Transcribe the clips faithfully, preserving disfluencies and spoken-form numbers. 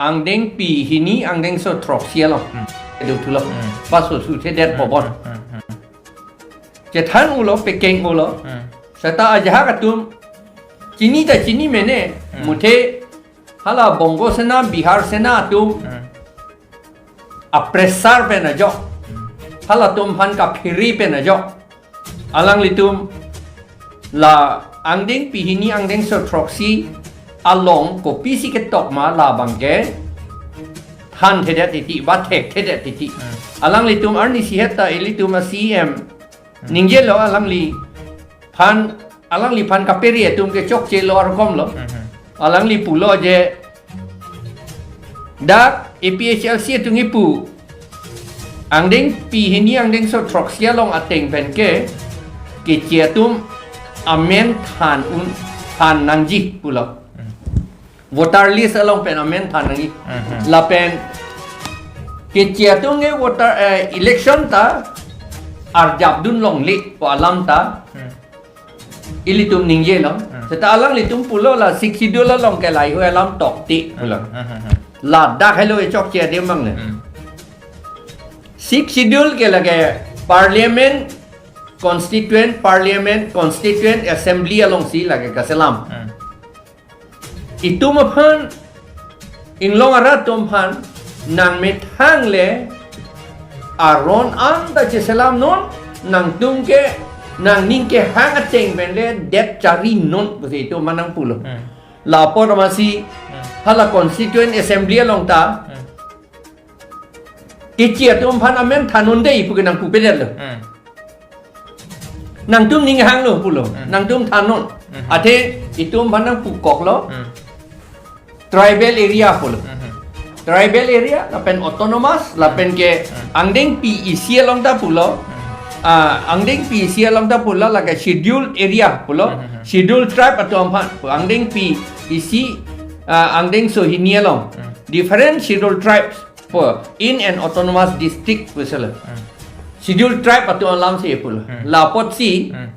angdengpi hini angdengso throksi along. Hmm. Dothulo. Hmm. Paso suthedet Hmm, pobon. hmm, hmm, hmm. Chethan ulo, pekeng ulo. Hmm. Seta ajahak atum chini ta chini mene, Hmm. muthe hala Bongo Sena, Bihar Sena atum Hmm. apresar pen ajok. Hmm. Halatum aphan kaphere pen ajok. Alanglitum la angdengpi hini angdengso throksi along kopisi ketok ma labang ke thanthedet titi, ba thekthedet titi. Hmm. Alanglitum arnisi het ta ilitum a-C E M Hmm. ningjelo alangliphan, alangliphan kaphere atum ke chokchelo arkom lo. Hmm, hmm. Alangli pulo je dak A P H L C atum kipu angdengpi hini angdengso throksi along ateng pen ke keche atum amen than un, than nangji pulo. Hmm. Voter list along pen amen than nangji. Hmm, hmm. Lapen keche atum ke voter, eh, election ta arjapdun longle pu alam ta Hmm. ilitum ningjelo. Hmm. Seta alanglitum pulo la Sixth Schedule along ke lahei alam tokte pulo. Hmm, hmm, hmm, hmm. Ladak helo e chokche adim abang le. Hmm. Sixth Schedule ke lake Parliament, Constituent Parliament, Constituent Assembly alongsi lake kaselam. Hmm. Itum aphan, inglong arat atum aphan nangmethang le aron anta cheselam non, nangtum ke nangning kehang ateng pen le det chari non pusi itum aphan nangpulo. Hmm. Lapu amatsi Hmm. hala Constituent Assembly along ta Hmm. keche atum aphan amen than un dei pu ke nangpupedetlo. Hmm. Nangtum ning hanglo pulo. Hmm. Nangtum than non. Hmm. Athe itum aphan nangpukoklo. Hmm. Tribal area pulo. Hmm. Tribal area lapen autonomous lapen ke Hmm. angdengpi isi along ta pulo. Hmm. Ah, angdengpi isi along ta pulo lake scheduled area pulo. Hmm, hmm, hmm. Scheduled tribe atum aphan pu angdengpi isi, ah, angdengso hini along. Hmm. Different scheduled tribes pu in an autonomous district pu sele. Hmm. Scheduled tribe atum alamsi pulo. Hmm. Lapotsi Hmm.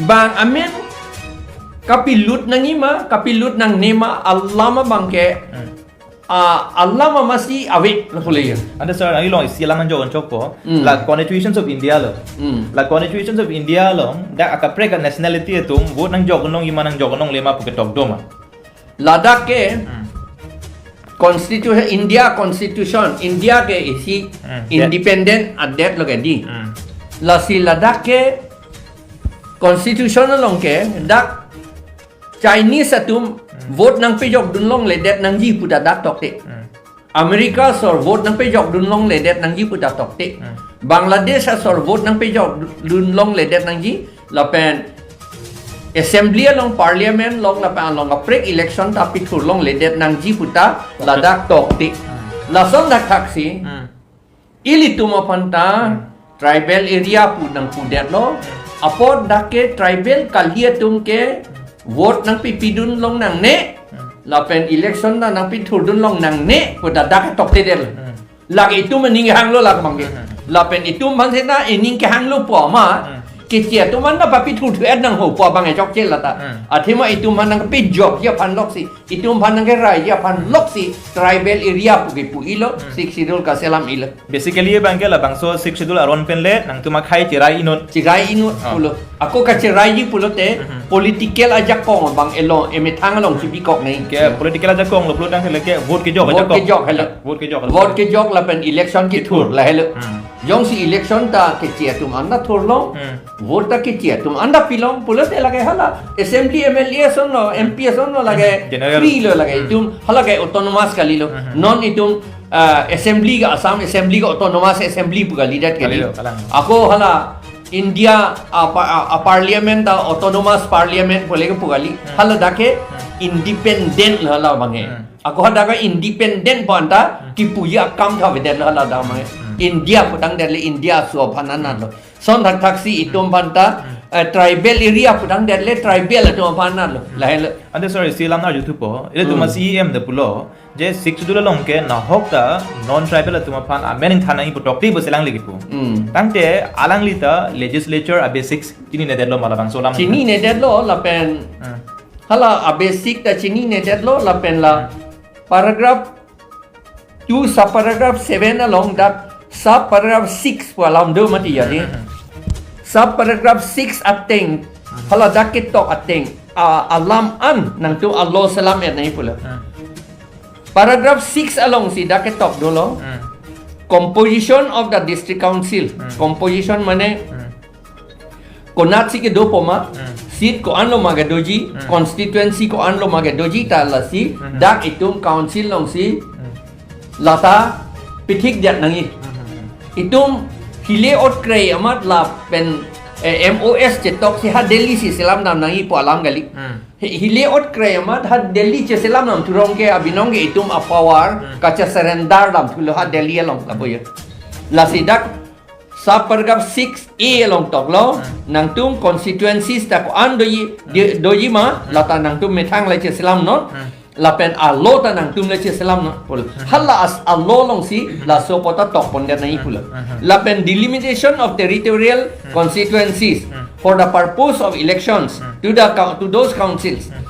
bang amen kapilut nangji ma, kapilut nangne ma alam abang ke Hmm. ah, alam amatsi ave lapu le ya. Ante sir, nangli along isi alam nangjok-an chokpo. Hmm. La Constitutions of India lo. Hmm. La Constitutions of India lo, dak akaprek a-nationality atum vote nangjok-an longji ma nangjok-an longle ma pu ketok do ma? Ladak ke Hmm. Constitution, India Constitution, India ke isi Hmm. independent adet lo ke dei. Hmm. Lasi ladak ke Constitution along ke dak Chinese atum Hmm. vote nangpejokdun longledet nangji pu ta dak tokte. Hmm. America asor vote nangpejokdun longledet nangji pu ta tokte. Hmm. Bangladesh asor vote nangpejokdun longledet nangji lapen assembly along, parliament along lapen along kaprek election ta pithur longledet nangji pu ta Okay. ladak tokte. Hmm. Lason dak thaksi Hmm. ilitum aphan ta Hmm. tribal area pu nangpudetlo. Hmm. Apot dak ke tribal kali atum ke vote nangpipidun long nangne. Hmm. Lapen election ta nangpithurdun long nangne pu ta dak tokte del. Hmm. Lake itum aning hanglo lake abang ke. Hmm. Lapen itum aphan seta ining kehanglo pu ama. Hmm. Keche atum anta papithurthu et nangho pu abang e chokche lata. Hmm. Athema itum aphan nangpejokji aphan loksi, itum aphan nangkeraiji aphan loksi tribal area pu kepu ilo, Hmm. Sixth Schedule kaselam ilo. Basically, abang ke labangso Sixth Schedule aron pen le nangtum akhei cherai inut. Cherai inut Ah. pulo. Ako kacheraiji pulote Mhm. political ajakong abang elo emethang along chibikok nai. Ke political ajakong lo pulo tangte le ke vote kejok Vote ajakong. kejok helo. Vote kejok helo. Vote kejok lapen election kethur Kethur. la helo. Hmm. Jongsi election ta keche atum anta thurlong. Hmm. Vote ta keche atum anta pilong pulote lake hala assembly M L A asonlo, M P asonlo lake Hmm. General. free lo lake Hmm. itum hala ke autonomous kalilo. Hmm. Non itum ah, assembly ke Assam assembly ke autonomous assembly pu kalidet ke dei. Kalilo, kalang. Ako hala India a, pa- a, a parliament ta autonomous parliament pu le ke pu kali. Hmm. Hala dak ke Hmm. independent lo hala abang e. Hmm. Ako hadak ke independent pu anta Hmm. kipuji akam tha avedet lo hala dak abang e. Hmm. India pu tangdet le India aso aphan anat lo. Lason thakthaksi itum Hmm. aphan ta Hmm. eh, tribal area pu tangdet le tribal atum aphan anat lo. Hmm. Lahelo. Ante sorry, isi alam arjuthupo. Ilitum Hmm. a-C E M de pulo je Sixth Schedule along ke nahok ta non-tribal atum aphan amen ingthan nangji pu tokte pusi alangli kipu. Hmm. Tangte alangli ta legislature a-basics chininedetlo ma labangso alam? Chininedetlo lapen Hmm. hala a-basic ta chininedetlo lapen la Hmm. Paragraph two subparagraph seven along dak subparagraph six pu alam do mati ya ni. Hmm. Subparagraph six ateng hala dak ketok ateng a, alam an nangtum a-law selam-et nangji pulo. Hmm. Paragraph six alongsi dak ketok dolo. Hmm. Composition of the district council. Hmm. Composition mane Hmm. konatsi kedopo ma, Hmm. seat ko-an lo ma kedoji, Hmm. constituency ko-an lo ma kedoji ta lasi, Hmm. dak itum council alongsi Hmm. lata pithik diat nangji. Hmm. Itum hile ot krei amat lapen, eh, M O S chetoksi ha Delhi si selam dam nangji pu alam kali. Hmm. Hi-, hile ot krei amat ha Delhi cheselam dam thurong ke abinong ke itum a-power Hmm. kache-surrender dam thulo ha Delhi along lapu ya. Lasi dak subparagraph six A along toklo, Hmm. nangtum constituencies ta ko-an doji, di-, Hmm. doji ma, Hmm. lata nangtum methang le cheselam non, Hmm. lapen a-law ta nangtum le cheselam non pulo. Hmm. Hala as a-law alongsi, Hmm. laso pu ta tokpon diat nangji Hmm. pulo. Hmm. Lapen delimitation of territorial Hmm. constituencies Hmm. for the purpose of elections Hmm. to the cou-, to those councils. Hmm.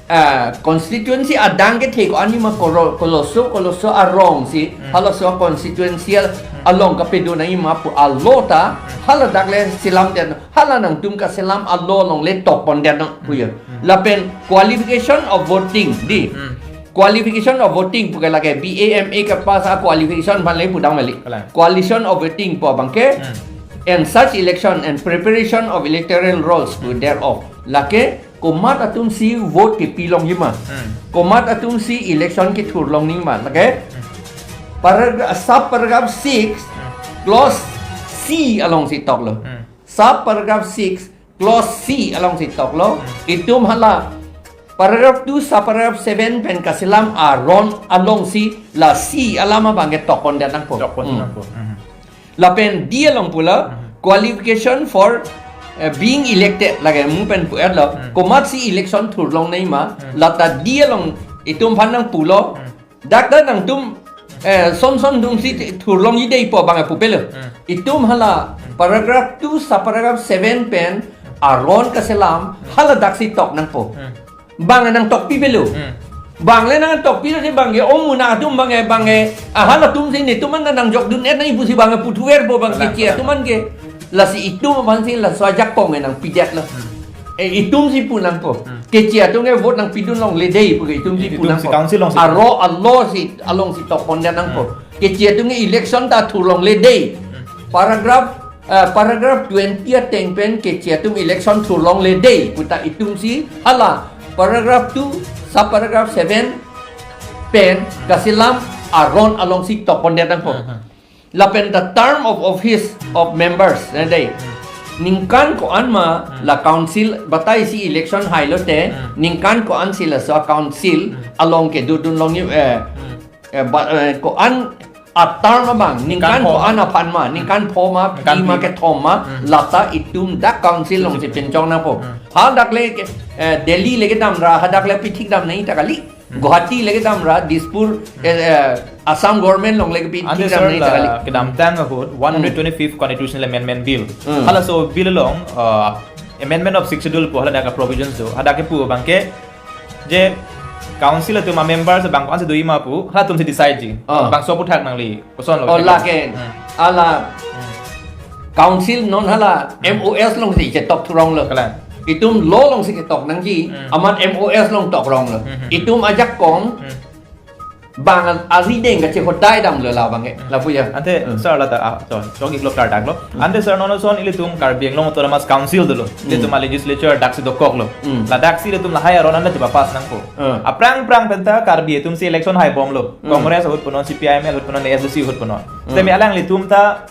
Ah, constituency adang kethe ko-an ma kolo-, koloso, koloso arongsi, Hmm. halaso constituency Hmm. along kapedo nangji ma pu a-law ta, Hmm. hala dak le selam diat, hala nangtum kaselam a-law along le tokpon diat nang pu ya. Hmm. Lapen qualification of voting di. Hmm. Qualification of voting pu ke lake B A M A ke pass a-qualification aphan le pudam kali. Kalang. Qualification of voting pu abang ke, Hmm. and such election and preparation of electoral rolls pu Hmm. thereof. Lake komat atumsi vote kepi longji ma. Hmm. Komat atumsi election kethur longji ma. Lake Hmm. paragraph, subparagraph six, Hmm. clause C alongsi toklo. Hmm. Subparagraph six, clause C alongsi toklo. Hmm. Itum hala paragraph two, subparagraph seven pen kaselam aron alongsi la C alam abang ke tokpon diat nangpo. Tokpon Hmm. nangpo. Hmm. Lapen D along pulo, Hmm. qualification for, eh, being elected. Lake mu pen pu-etlo, Hmm. komatsi election thur longnangji ma, Hmm. lata D along itum aphan nangpulo, Hmm. dak ta nangtum, eh, son son atumsi thur longji dei pu abang pupelo. Hmm. Itum hala Hmm. paragraph two, subparagraph seven pen aron kaselam, Hmm. hala daksi tok nangpo. Hmm. Bang nangtokpipelo. Hmm. Bang le nangtokpilo si bang ke omu na atum bang ke, bang ke, ah, halatumsi netum an nangjokdun-et nangji pusi bang ke puthuver po bang Kalang, keche kalang. atum an ke. Lasi itum aphansi laso ajakong ke nangpi diatlo. Hmm. Eh, itumsi pu nangpo. Hmm. Keche atum ke vote nangpidun longle dei pu ke itumsi pu Itumsi nangpo. council alongsi. Aro a-law si alongsi tokpon diat nangpo. Hmm. Keche atum ke election ta thur longle dei. Hmm. Paragraph, eh, paragraph twenty ateng pen keche atum election thur longle dei pu ta itumsi hala paragraph two, subparagraph seven pen kaselam aron alongsi tokpon diat nangpo. Hmm, hmm. Lapen the term of office of members, eh, dei. Ningkan ko-an ma Hmm. la council batai si election hailo te, Hmm. ningkan ko-ansi laso council Hmm. along kedodun longji, eh, Hmm. eh, ba, eh, ko-an a-term abang, ningkan Ningkan ko-an. ko-an aphan ma, Hmm. ningkan pho ma, Ningkan phi ma phi ma. kethom ma, Hmm. lata itum dak council alongsi Council. pinchong nangpo. Hmm. Hadak le ke, eh, Delhi le kedam ra, hadak le pithik dam nangji ta kali. Hmm. Guwahati le kedam ra, Dispur, Hmm. eh, eh, Assam government along le kepi Ante thik dam sir nangji la ta kali. kedamtang ahut one hundred twenty-fifth Constitutional Amendment Bill. Hmm. Halaso bill along, uh, Amendment of Sixth Schedule pu hala dak provisions do. Hadak kepu abang ke je council atum a-members bang ko-ansi doji ma pu, halatumsi decide ji. Ah. Bangso aphuthak nangli. Koson lo Oh, ke? lake. Hmm. Hala Hmm. council non hala Hmm. M O S alongsi chetok thurong lo. Kalang. Itum law alongsi ketok nangji, Hmm. amat M O S along tok rong lo. Hmm, hmm, hmm. Itum ajakong Hmm. bang arideng kachehodai damlo la bang ke. Hmm. Lapu ya. Ante, Hmm. sir, lata, ah, so, so, ik lo kar dak lo. Hmm. Ante, sir, non ason ilitum Karbi Anglong Autonomous Council dolo. Hmm. Ilitum a-legislature daksi dokok lo. Hmm. Ladaksi ilitum lahai aron an le chepapass nangpo. Hmm. Aphrang phrang penta Karbi atumsi election haibomlo. Hmm. Congress ahut punon, C P I M L ahut punon, A S D C ahut punon. Hmm. Temi alanglitum ta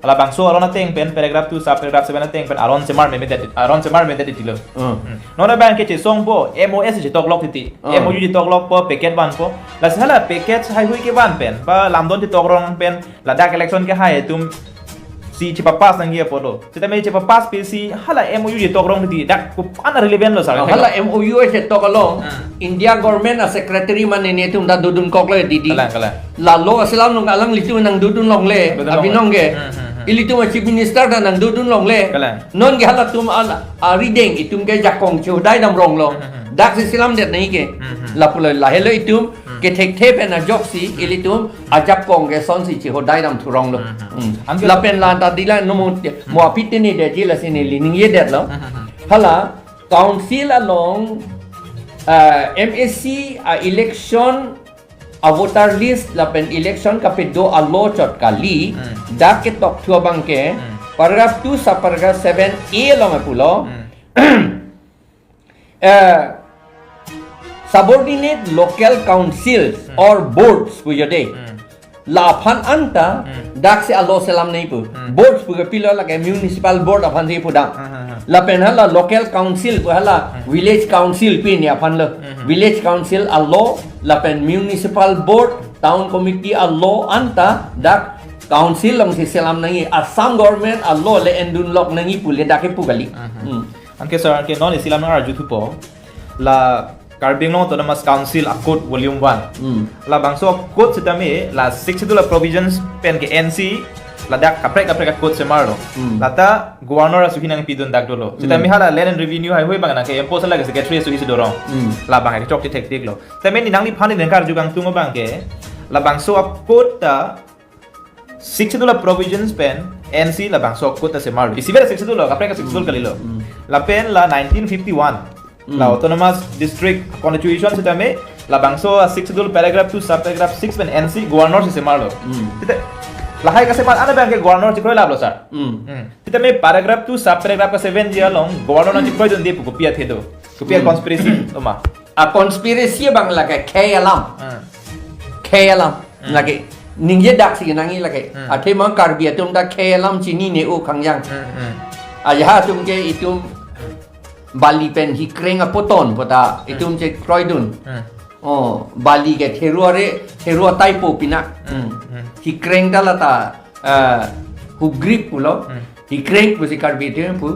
labangso aron ateng pen, paragraph two, subparagraph seven ateng pen, aron semar meme det, aron semar meme det titilo. Hmm. Hmm. Non abang ke chesongpo, M O S chetok lok titi. Hmm. M O U chetok lokpo, package vanpo. Lasi hala package haihui kevan pen, ba lamdon chetok rong pen, ladak election kehai atumsi chepapass nangji apotlo. Sitame chepapass pisi, hala M O U chetok rong titi, dak ko-an relevant lo, sir. Oh, hala M O U chetok along, Hmm. India government a-secretary mane netum ta dodun kok le didi. Kalang, kalang. Lalo aselam along alanglitum nangdodun longle, Dodun longle. abinong ke. Hmm, hmm, hmm. Ilitum a-chief minister ta nangdodun longle. Kalang. Non ke halatum al-, arideng itum ke jakong chehodai dam rong lo. Hmm, hmm, hmm. Dak si selam det nangji ke. Hmm, hmm. Lapulo lahelo itum, hmm, kethekthe pen ajoksi, hmm, ilitum ajakong ke son si chihodai dam thurong lo. Hmm, hmm. Hmm. Anke lapen la ta dila nomo, hmm, mo aphi tini detji lasi neli ningje detlo. Hmm, hmm, hmm. Hala council along, ah, M A C a-election a-voter list lapen election kapedo a-law chot kali, hmm, dak ketokthu abang ke, hmm, paragraph two subparagraph seven A along pulo. Hmm. Eh, subordinate local councils, hmm, or boards pu jode. Hmm. Laphan anta, hmm, dak si a-law selam nangji pu. Hmm. Boards pu ke pilo lake municipal board aphan si pudam. Hmm, hmm, hmm. Lapen hala local council pu hala, hmm, village council pini aphan lo. Hmm, hmm. Village council a-law lapen municipal board, town committee a-law anta dak council along si selam nangji, Assam government a-law le endun lok nangji pu le dak kepu kali. Hmm, hmm. Hmm. Anke sir, anke non isi lam nang arju thupo. La Karbi Anglong Autonomous Council a-code volume one. Hmm. Labangso a-code sitame la Sixth Schedule a-provisions pen ke-ensi ladak kaprek kaprek a-code semarlo. Hmm. Lata governor asuhi nangpidun dak dolo. Hmm. Sitame hala Land and Revenue Highway abang nangke-impose lake secretary asuhi si dorong. Hmm. Labang ke chokche thektik lo. Sitame ne nangliphan ne nangkarju kangtung abang ke, labangso a-code ta Sixth Schedule a-provisions pen ensi labangso a-code ta semarlo. Isivet Sixth Schedule lo, kaprek Sixth Schedule kalilo. Hmm. Lapen la nineteen fifty-one, hmm, la Autonomous District Constitution sitame labangso a-Sixth Schedule paragraph two subparagraph six pen ensi governor si semarlo. Hmm. Sita lahai kasemar an abang ke governor chikroilaplo, sir. Hmm. Hmm. Sitame paragraph two subparagraph ka seven ji along governor nangchikroidunde pu kopi athe do? Kopi a, hmm, conspiracy, oma? A-conspiracy abang lake khei alam. Hmm. Khei alam. Hmm. Lake ningje dak si nangji lake. Hmm. Athema Karbi atum ta khei alam chinine o khangjang. Hmm, hmm. Ajahak atum ke itum bali pen hikreng apoton puta, hmm, itum chekroidun. Hmm. Oh, bali ke theru are, theru ataipo pina. Hmm. Hmm. Hikreng ta lata, eh, hugrip pulo. Hmm. Hikreng pusi Karbi atum pu.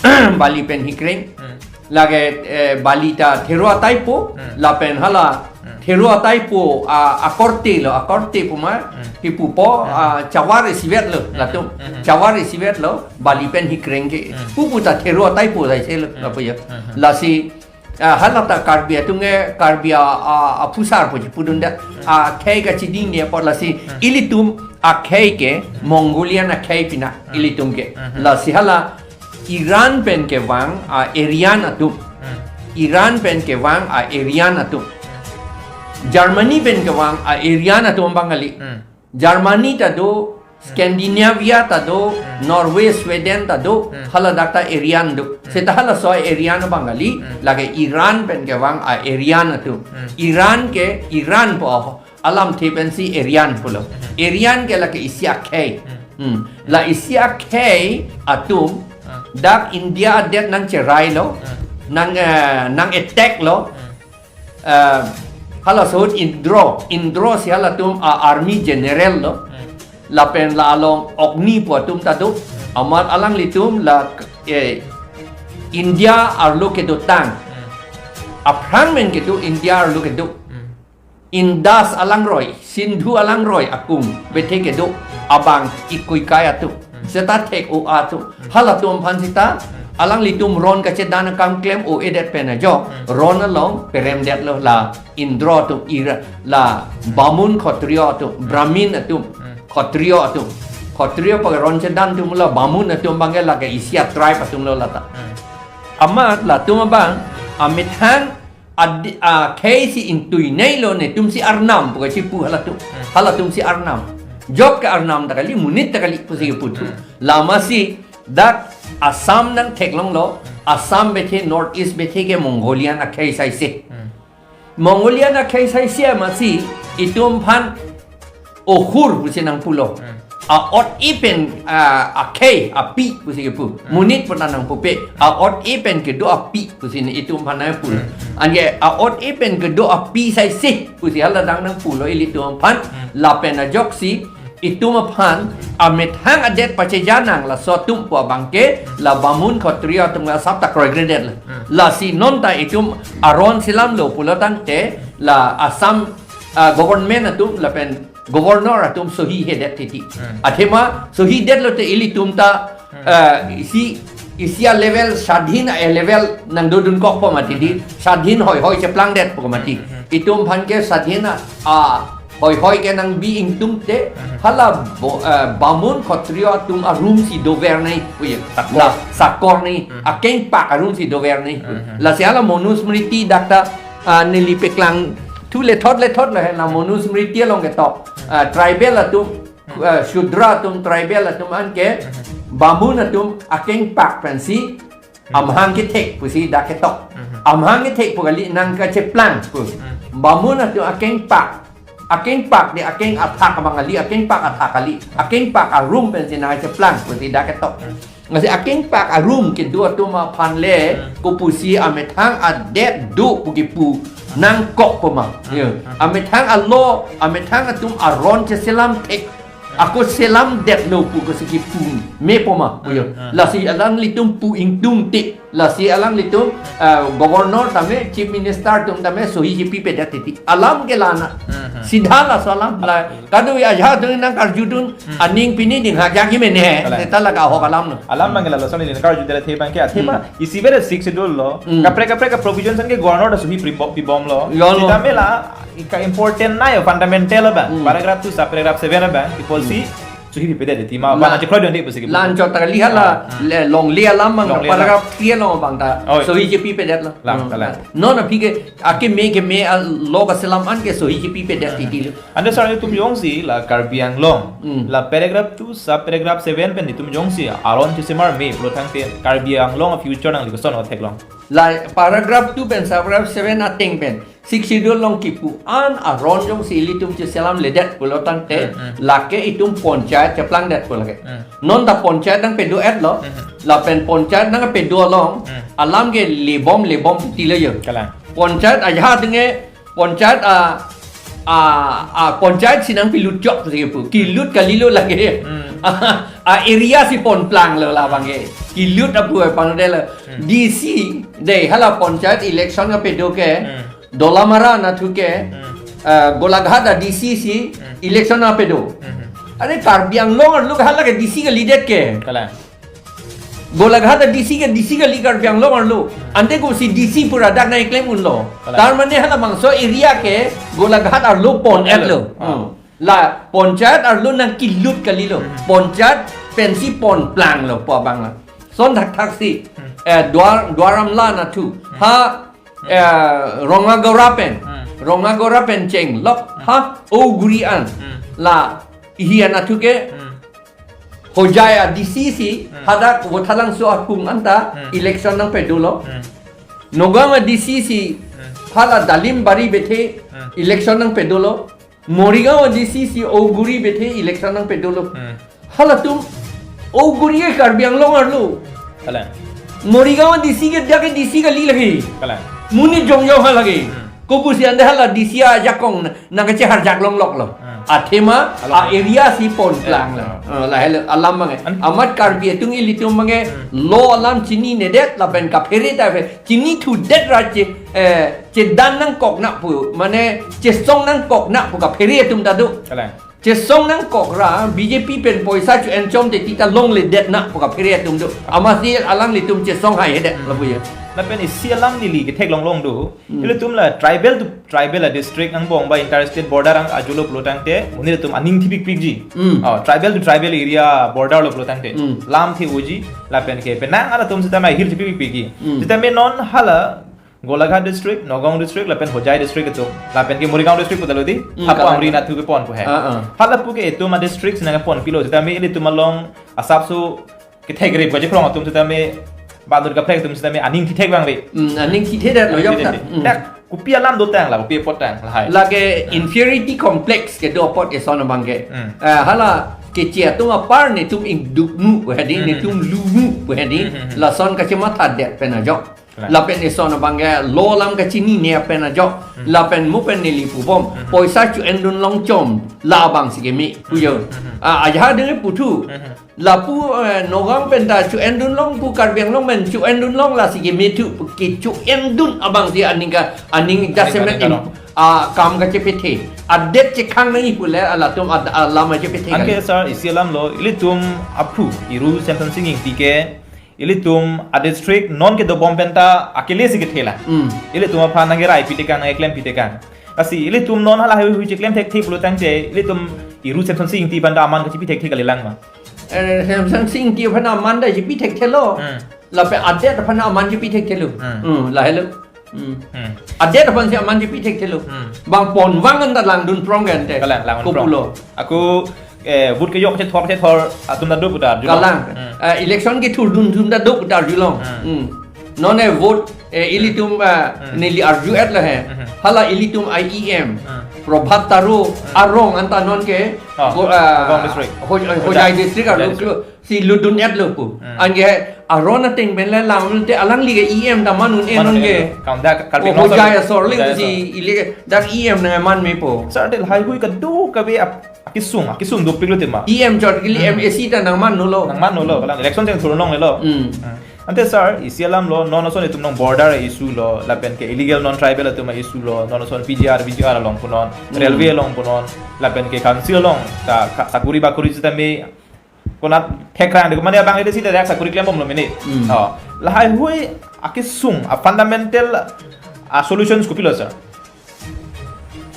Hmm. Bali pen hikreng. Hmm. Lake, eh, bali ta theru ataipo, hmm, lapen hala, hmm, theru ataipo, ah, akorte lo, akorte puma, hmm, kipupo, hmm, ah, chavar isivet lo, hmm, latum. Hmm. Chavar isivet lo, bali pen hikreng ke. Hmm. Pupu ta theru ataipo saise lo, hmm, lapu ya. Hmm. Lasi, ah, hala ta Karbi atum ke, Karbi a, a, aphusar pu chipudun da. Hmm. Akhei kachiding ni apot lasi, hmm, ilitum akhei ke, hmm, Mongolian akhei pina, hmm, ilitum ke. Hmm. Lasi hala Iran pen kevang a-Aryan atum. Hmm. Iran pen kevang a-Aryan atum. Hmm. Germany pen kevang a-Aryan atum abang kali. Hmm. Germany ta do, hmm, Scandinavia ta do, hmm, Norway, Sweden ta do, hmm, hala dak ta Aryan do. Hmm. Seta halaso Aryan abang kali, hmm, lake Iran pen kevang a-Aryan atum. Hmm. Iran ke, Iran pu alamthe pensi Aryan pulo. Hmm. Aryan ke lake isi akhei. Hmm. Hmm. La isi akhei atum, hmm, dak India adet nangcherai lo, hmm, nang, eh, nang-attack lo. Hmm. Eh, hala ahut Indro, Indro si halatum a-army general lo. Hmm. Lapen la along Agni pu atum ta do. Hmm. Amat alanglitum la, eh, India arlo kedotang. Hmm. Aphrang pen kedo, India arlo kedo. Hmm. Indus alangroi, Sindhu alangroi akung bethe kedo abang ikoikai atum. Hmm. Seta thek-o atum. Hmm. Halatum aphan seta, hmm, alanglitum ron kachedan akam klem-o-edet pen ajok, hmm, ron along peremdetlo la Indro atum, Ira, la, hmm, Bamun Khatriyo atum, hmm, Brahmin atum, hmm, Khatriyo atum. Khatriyo pa ron chedan atum lo, Bamun atum abang ke lake isi a-tribe atum lo lata. Hmm. Amat latum abang amethang adi, akhei si ingtuinei lo, netum si arnam pu kachipu halatum. Hmm. Halatum si arnam. Jok ke arnam ta kali, monit ta kali pusi keputhu. Hmm. Lama si dak Assam nangtheklonglo, Assam bethe, North East bethe ke Mongolian akhei saise. Hmm. Mongolian akhei saise amatsi itum aphan ohur pusi nangpulo. Hmm. A-ot-e pen, ah, akhei, api pusi kepu. Hmm. Monit pu ta nangpupe. A-ot-e pen kedo api pusi ne itum aphan nangpulo. Hmm. Anke a-ot-e pen kedo api saise pusi hala dak nangpulo ilitum aphan. Hmm. Lapen ajoksi itum aphan amethang adet pachejanang laso atum pu abang ke la Bamun Khatriyo atum asap ta kroikredet la. Hmm. Lasi non ta itum aron selamlo pulo tangte la Assam, ah, government atum lapen governor atum sohi hedet titi. Hmm. Athema sohi detlo te ilitum ta, hmm, ah, isi isi a-level swadhin a-level nangdodun kok pu mati di, swadhin hoi hoi cheplangdet pu mati. Itum aphan ke swadhin a, a hoi hoi ke nangbi ingtungte, hala bo-, eh, bamun khotrio atum a-room si dover nangji pu ye. Sakor. La, sakor nangji, akengpak a-room si dover nangji pu. Lasi hala Manusmriti dak ta, ah, neli paklangthu lethot lethot lo he, la Manusmriti along ketok. Ah, tribal atum, ah, Shudra atum, tribal atum anke, bamun atum akengpak pensi, amahang kethek pusi dak ketok. Amahang kethek pu kali, nangkacheplang pu. Bamun atum akengpak. Akengpak di akeng athak abang kali, akengpak athak kali. Akengpak a-room pensi nangcheplang pusi dak ketok. Lasi akengpak a-room kedo atum aphan le, kopusi amethang adet do pu kipu nangkok pu ma. Ya. Amethang alo, amethang atum aron cheselam thek. Ako selamdetlo pu kosi kipu me pu ma, pu yo. Lasi alanglitum pu ingtungte. Lasi alanglitum, eh, governor tame, chief minister atum tame, sohi chepipedet titi. Alam ke lana. Sidha laso alam la. Kadokave ajahak atum nangkarjudun, aning pini ding hajak hi mene. Kalang. Seta la ahok alam lo. Alam abang ke lalo, sami nangkarjudet athe abang ke, athe ma, isi bere Sixth Schedule lo. Kaprek kaprek a-provisions anke governor ta sohi pibom, pibomlo. Lo, lo. Sitame la, ika important nai, fundamental abang. Paragraph two, subparagraph seven abang, ipotsi, sohi pipedet titi ma, la, bana chekroidunde pusi kipu. Lanchot ta kali hala, le, longle alam abang, longle alam. Paragraph three along abang ta, oi, sohi chepipedetlo. Lang, lang. Non aphi ke, akeme keme a-law kaselam anke sohi chepipedet titi lo. Ante sir, itum jongsi la Karbi Anglong, la paragraph two, subparagraph seven pen itum jongsi aron chesemar me pulo tangte Karbi Anglong a-future nangli koson theklong? La paragraph two pen subparagraph seven ateng pen Sixth Schedule along kipu an aron jongsi ilitum cheselamledet pulo tangte, lake itum panchayat cheplangdet pu lake. Non ta panchayat nangpedo-etlo, lapen panchayat nangpedo along, alam ke lebom lebom titi lo yo. Kalang. Panchayat ajahak atum ke, panchayat a, a, a, panchayat si nangpilut chok si pu. Kilut kalilo lake. A-area si ponplanglo labang ke. Kilut apu pangdelo. D C, de hala panchayat election kapedo ke. Dolamara anatthu ke, eh, Golaghat a-D C si election nangpedo. Are Karbi Anglong arlo hala ke D C kalidet ke. Kalang. Golaghat a-D C ke D C kali Karbi Anglong arlo. Ante kosi D C pura dak nangklem unlo. Kalang. Tar mane hala bangso area ke Golaghat arlo pon-etlo. Arlo. La panchayat arlo nangkilut kalilo. Panchayat pensi ponplanglo pu abang la. Son thakthak si, eh, Duar, Duar Amla anatthu. Ha, eh, Rongagora pen. Rongagora pen chenglok. Ha, Oguri an. La, ihi anatthu ke. Hojai a-D C si, hadak Vothatlangso akung anta, election nangpedolo. Nagaon a-D C si, hala Dalimbari bethe, election nangpedolo. Morigaon a-D C si Oguri bethe election nangpedolo. Halatum Oguri ke Karbi Anglong arlo. Kalang. Morigaon a-D C ke dia ke D C kali lake. Kalang. Monit jongjong ha lake. Kopusi ante hala D C ajakong nangkacheharjak longloklo. Athema a-area si ponplanglo. Eh, lahelo alam abang ke. Amat Karbi atum ilitum abang ke law alam chininedet lapen kaphere ta phe chinithudet ra che, eh, chedan nangkok na pu, mane chesong nangkok na pu kaphere atum ta do. Kalang. Chesong nangkok ra B J P pen poisa cho-en chom te tita longledet na pu kaphere atum do. Amatsi alanglitum chesong haihedet lapu ye. Lapen isi alam neli ketheklong long do. Ilitum la tribal to tribal a-district angbong ba inter-state border ang ajolo pulo tangte, monit atum aning thipikpikji. Oh, tribal to tribal area border lo pulo tangte. Lam the-oji, lapen ke penang atum sitame ahir thipikpikji. Sitame non hala Golaghat district, Nagaon district, lapen Hojai district atum. Lapen ke Morigaon district putalo di, Hapu Amri anatthu kepon pu he. Hala pu ke itum a-district si nangponpilo, sitame ilitum along asapso kethek rip kachekrong atum sitame, balut kaprek atum sitame aning thithek abang ri. Aning thithedet lo yok ta. Dak kopi alam dotang la, kopi apot tang lahai. Lake inferiority complex kedo apot eson abang ke. Eh, hala keche atum apar netum ingduk mu pu hedi, netum lu mu pu hedi, lason kachemathadet pen ajok. Lapen eson abang ke law alam kachinine pen ajok. Lapen mo pen neli pubom. Poisa cho-endun long chom. Labang si keme pu yo. Ah, ajahak atum ke puthu. Lapu, eh, Nagaon pen ta cho-endun long pu Karbi Anglong pen cho-endun long lasi kemethu pu kecho-endun abang si aning ka, aning adjustment aning ka im-, ah, kam kachepethe. Adet chekhang nangji pule alatum ad-, alam kachepethe. Anke kali. Sir, isi alam lo, ilitum aphu, iru Semson Sing Ingti ke, Ilitum a district non kedobom penta akele si kethe lang. Hmm. Ilitum aphan nangkerai pitekang, nangkeklem pitekang. Lasi ilitum non hala hui hui cheklem thekthe pulo tangte ilitum iru Semsonsing Ingti penta aman kachipi thekthe kalilang ma? Eh, Semsonsing Ingti aphan aman ta chipi thekthelo. Hmm. Lapen adet aphan aman chipi thekthelo. Hmm. Hmm, lahelo. Hmm. Hmm. Adet aphan si aman chipi thekthelo. Hmm. Bang ponvang anta langdun prong gente. Kalang, langdun prong. Kopulo. Ako, eh, vote kejok chethor chethor atum ta do putar. Kalang. Hmm. Eh, election kethurdun atum ta do putar julong. Hmm. Hmm. Non e vote, eh, ilitum, eh, Hmm. neli arju-et lahe. Hmm. Hala ilitum I E M. Hmm. Prabhat Taro Hmm. arong anta non ke, Oh, go-, eh, Hojai district. Hoj-, Hojai Hojai district arlo district. Klo. Si ludun-etlo pu. Hmm. Anke aron ateng pen le lang te alangli ke E M ta man un-e. Man non un-e ke. Kam da Karbi Oh, Anglong Hojai asor le Hojai si asor. Ili ke dak E M nangman mepo. Sir, te lahai hui kadokave ap-, akesung, akesung dopiklo tema. E M chot kili Hmm. M A C ta nangman nolo. Nangman nolo, kalang election chengthur longlelo. Hmm. Hmm. Ante sir, isi alamlo, non ason itum nang border issue lo, lapen ke illegal non-tribal atum issue lo, non ason P G R, V G R along punon, Hmm. railway along punon, lapen ke council along, ta, ka-, sakuri bakuri sitame, konat thekrang de, mane abang ide si direct sakuri klembomlo mene. Hmm. Oh, lahai hui akesung, a fundamental, a solutions kopilo sir?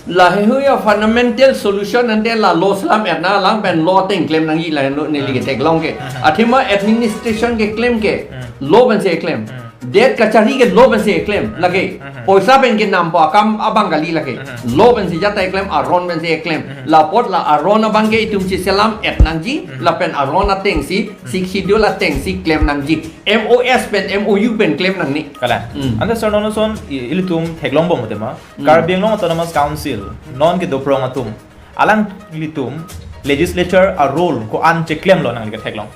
Lahai hui a fundamental solution ante la law selam-et nanglang pen law ateng klem nangji lahenlo neli Hmm. ketheklong ke. Hmm. Athema administration keklem ke Hmm. law pensi keklem. Hmm. Det kachari ke law pensi keklem Hmm. lake. Hmm. Poisa pen kenampo akam abang kali lake. Hmm. Law pensi jata keklem, aron pensi keklem. Hmm. Lapot la aron abang ke itum si selam-et nangji, Hmm. lapen aron ateng si, Hmm. Sixth Schedule ateng si klem nangji. M O S pen, M O U pen klem nangne. Kalang. Hmm. Ante sir non ason i-, ilitum theklongbom tema. Hmm. Karbi Anglong Autonomous Council, non kedo prong atum. Alanglitum legislature a role ko-an cheklemlo nangli ketheklong?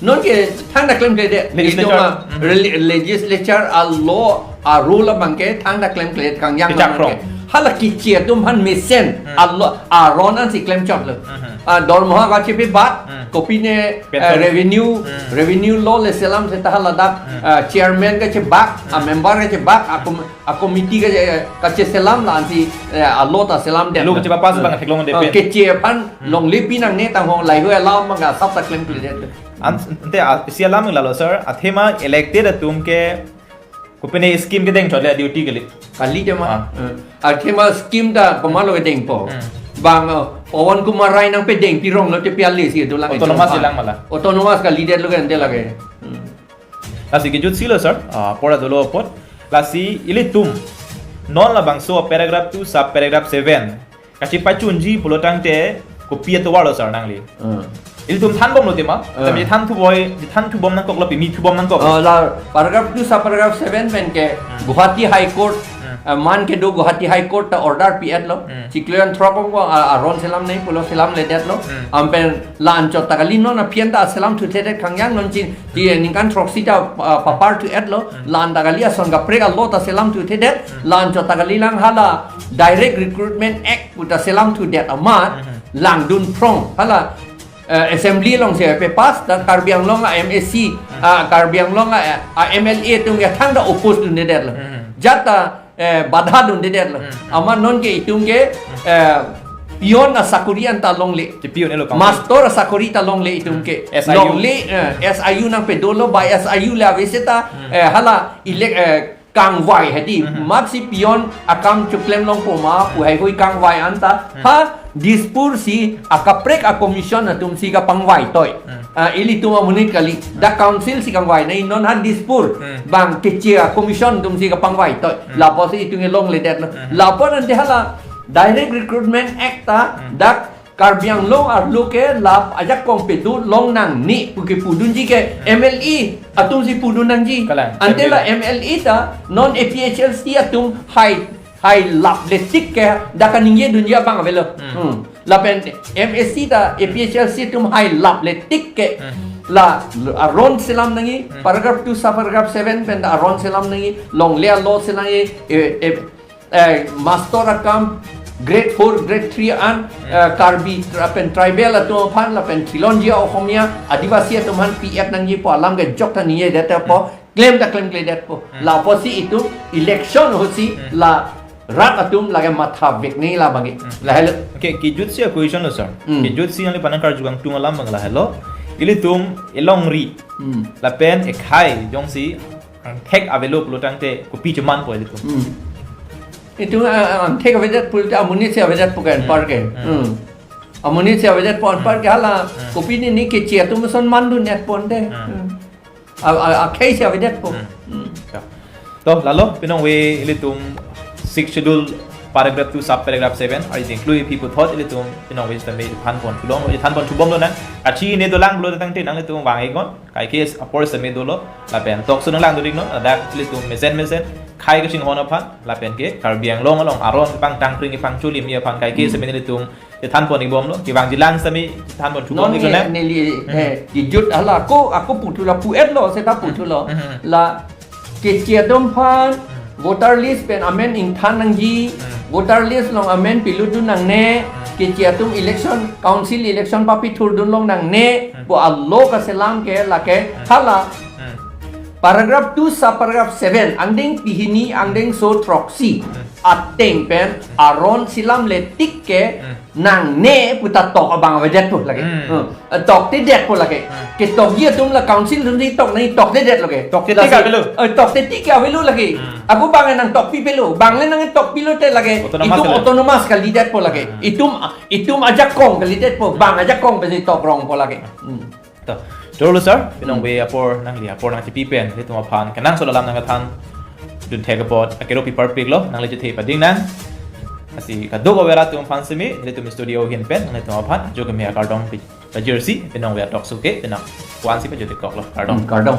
Non ke thangta klemkledet. Legislature. Itum a Hmm. rel-, legislature a law a role abang ke thangta klemkledet kangjang Kechak abang prong. Ke. Hala keche atum aphan mesen Hmm. a law aron ansi klemchotlo. Hmm. A dormoha kachepi bat, Hmm. kopine, Pension. eh, revenue, Hmm. revenue law le selam seta hala dak, Hmm. eh, chairman kachebak, a Hmm. member kachebak, a kom-, a committee kache-, kacheselam la ansi, eh, a law ta selamdet. Law kachepapass Hmm. abang theklong de Oh, pen. Keche aphan Hmm. longle pi nangne tang hong lahai hui alam abang asap ta klemkledet. An-, ante a, isi alam lalo sir, athema elected atum ke kopine scheme kedeng chot le duty kali. Kali tema. Ah. Eh, athema scheme ta komatlo kedengpo. Hmm. Bang, eh, Pawan Kumar Rai nangpedeng pirong lote pi ale si dolang Autonomous itum. Ilang mala. Autonomous kalidetlo ke ante lake. Hmm. Lasi kejut silo sir, ah, pora dolo apot. Lasi ilitum non labangso paragraph two sub paragraph seven kachepachunji pulo tangte kopi atovarlo sir nangli? Hmm. Ilitum thanbomlo tema. Hmm. Tame than thuboi, than thubom nangkoklo, pimi thubom nangkok. Oh, la paragraph two sub paragraph seven pen ke Hmm. Guwahati High Court, Hmm. eh, man kedo Guwahati High Court ta order pi-etlo. Hmm. Chiklo an throk ko, ah, aron selam nangji pulo selamledetlo. Hmm. Anpen la-an chot ta kali non aphi an ta selamthuthedet kangjang non chin. Ti ningkan throksi ta, ah, paparthu-etlo. Hmm. La-an ta kali ason kaprek a law ta selamthuthedet. Hmm. La-an chot ta kali lang hala Direct Recruitment Act pu ta selamthudet amat Hmm. langdun prong. Hala, eh, assembly alongsi papass ta Karbi Anglong a M A C, Hmm. ah, Karbi Anglong a, a M L A atum ke thangta oppose dundedetlo. Hmm. Jata, eh, badha dundedetlo. Hmm. Amat non ke itum ke, eh, peon asakuri anta longle. Ti peon elo kang. Master asakuri ta longle itum ke. S I U. Longle, eh, S I U nangpedolo, ba S I U le ave seta, Hmm. eh, hala elect, eh, kangvai hedi. Hmm. Mat si peon akam choklemlongpo ma, pu lahai hui kangvai anta. Hmm. Ha, Dispur si akaprek a commission atum si kapangvai toi. Hmm. Ah, ilitum amonit kali. Dak council si kangvai nangji non ha Dispur. Hmm. Bang keche a commission atum si kapangvai toi. Hmm. Lapusi itum ke longledetlo. Hmm. Lapu ante hala Direct Recruitment Act ta Hmm. dak Karbi Anglong arlo ke lap ajakong pedo long nangne pu kepudunji ke Hmm. M L A atum si pudun nangji. Kalang, Ante la M L A. M L A ta non A P H L C atum hai hai lapletik ke dak kaningje dunji abang avelo. Hmm. Hmm. Lapen M A C ta A P H L C atum hai lapletik ke Hmm. la aron selam nangji, Hmm. paragraph two sub paragraph seven pen ta aron selam nangji, longle a law selam nangji, eh, eh, eh, master akam grade four, grade three an, Hmm. eh, Karbi tra-, pen tribal atum aphan lapen Khilonjia Oxomiya Adivasi atum aphan P F nangji pu alam ke jok ta ningjedet po. Hmm. Klem ta klemkledet po. Hmm. Lapusi itum election ahut si Hmm. la rat atum lake matha vek nangji labang ke. Hmm. Lahelo. Okay, kejut si a question lo, sir. Hmm. Kejut si nangli panang karju kangtung alam abang lahelo. ilitum elongri Hmm. lapen ekhei jongsi angthek avelo pulo tangte kopi chemanpo ilitum. Hmm. Itum, ah, ah, angthek avedet pulote amonit si avedetpo ke Hmm. anpar ke. Hmm. Hmm. Amonit si avedetpo anpar ke hala Hmm. kopine ne keche atum ason mandun-etpo ante. Hmm. Hmm. A, a, akhei si avedetpo. Hmm. Hmm. Ya. To, lalo, pinongve ilitum Sixth Schedule paragraph two sub paragraph seven, ari jengklui pi puthot ilitum pinongve sitame thanpon thulong, thanpon thubomlonang. Kachini dolang pulo tangte nanglitum vang-iknon, kaike apor sitame dolo, lapen tokso nanglang dodik non, ladak ilitum mesen mesen, khei kachinghon aphan, lapen ke Karbi Anglong along aron pangtangpring pangchuli mi aphan, kaike Hmm. sitame ilitum thanpon-ikbomlo, kevangjilang sitame thanpon Non thubom-iklonang. Neli, Hmm. eh, kejut hala ako, ako puthula pu-etlo, seta puthula. Hmm. La keche atum aphan Hmm. voter list pen amen ingthan nangji, Hmm. voter list along amen pilutdun nangne, Hmm. keche atum election, council election papithurdun long nangne, Hmm. pu alok aselam ke lake Hmm. hala. Hmm. Paragraph two sub paragraph seven, angdeng pehini, angdengso throksi, Hmm. ateng pen, aron selamle tik ke, Hmm. nangne puta tok abang avedetpo lake. Hmm. Hmm. Eh, toktedetpo lake. Hmm. Ketokji atum la council atum si tok nangji, toktedetlo ke. Toktedetlo. Lasi, eh, toktedetlo ke avelo lake. Hmm. Ako bang nangtokpipelo. Bang le nangtokpilote lake. Autonomous itum le. Autonomous kalidetpo lake. Hmm. Itum, itum ajakong kalidetpo. Bang ajakong pensi tokrongpo lake. Hmm. To, dolo sir, pinongve Hmm. apor nangli, apor nangchipi pen, ilitum aphan kenangsot alam nangkethandun thek apot, akero pi parpiklo, nangli chethe pading nang. Lasi kadokave rat atum aphan sitame, ilitum studio ahin pen, nanglitum aphan ajo keme akardom pi, pajirsi, pinongve atokso ke, pinang wan si pajirsi koklo, kardom. Hmm, kardom.